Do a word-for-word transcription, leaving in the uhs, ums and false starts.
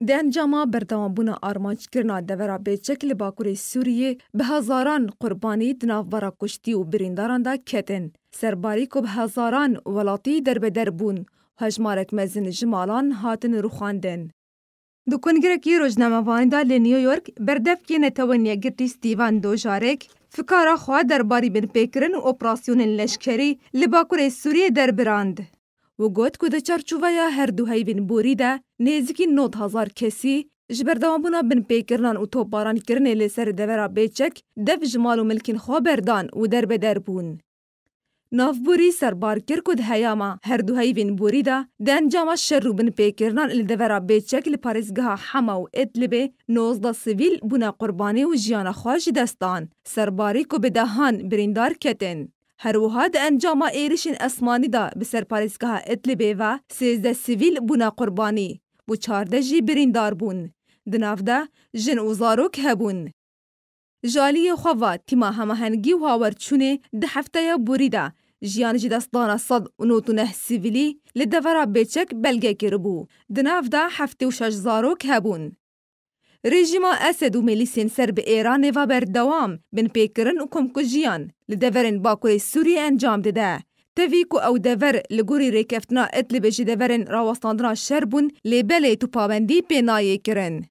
Di encama berdewambûna armanckirina devera bêçek li Bakurê Sûriyê bi hezaran qurbanî di navbera kuştî û birîndaran de ketin. Serbarî ku bi hezaran welatî derbeder bûn, hejmarek mezin ji malan hatin rûxandin. Di kongrekî rojnamevanî de li New York, berdevkê Netewên Yekgirtî Stephen Dujarric fikara xwe derbarî binpêkirin û operasyonên leşkerî li Bakurê Sûriyê derbirand. Û got ku di çarçoveya her du heyvên borî de nêzîkî nod hezar kesî ji berdewambûna binpêkirinan û topbarankirinê li ser devera bêçek dev ji mal û milkên xwe berdan û derbeder bûn. Navborî serbar kir ku di heyama her du heyvên borî de di encama şer û binpêkirinan li devera bêçek li parêzgeha Hema û Idlibê nozdeh sivîl bûne qurbanî û jiyana xwe ji dest dan. Serbarî ku bi dehan birîndar ketin. Her wiha di encama êrişên esmanî de bi ser parêzgeha Idlibê ve sêzdeh sivîl bûne qurbanî û çardeh jî birîndar bûn. Di nav de jin û zarok hebûn. Ji aliyê xwe ve tîma hemahengî û hawerçûnê di hefteya borî de jiyan ji destdana sed û nod û neh sivîlî li devera bêçek belge kiribû. Di nav de heftê û şeş zarok hebûn. Rejîma Esed û milîsên ser bi Êranê ve berdewam binpêkirin û komkujiyan li deverên Bakurê Sûriyê encam dide. Tevî ku ew dever li gorî rêkeftina Idlibê ji deverên rawestandina şer bûn, lê belê tu pabendî pê nayê kirin.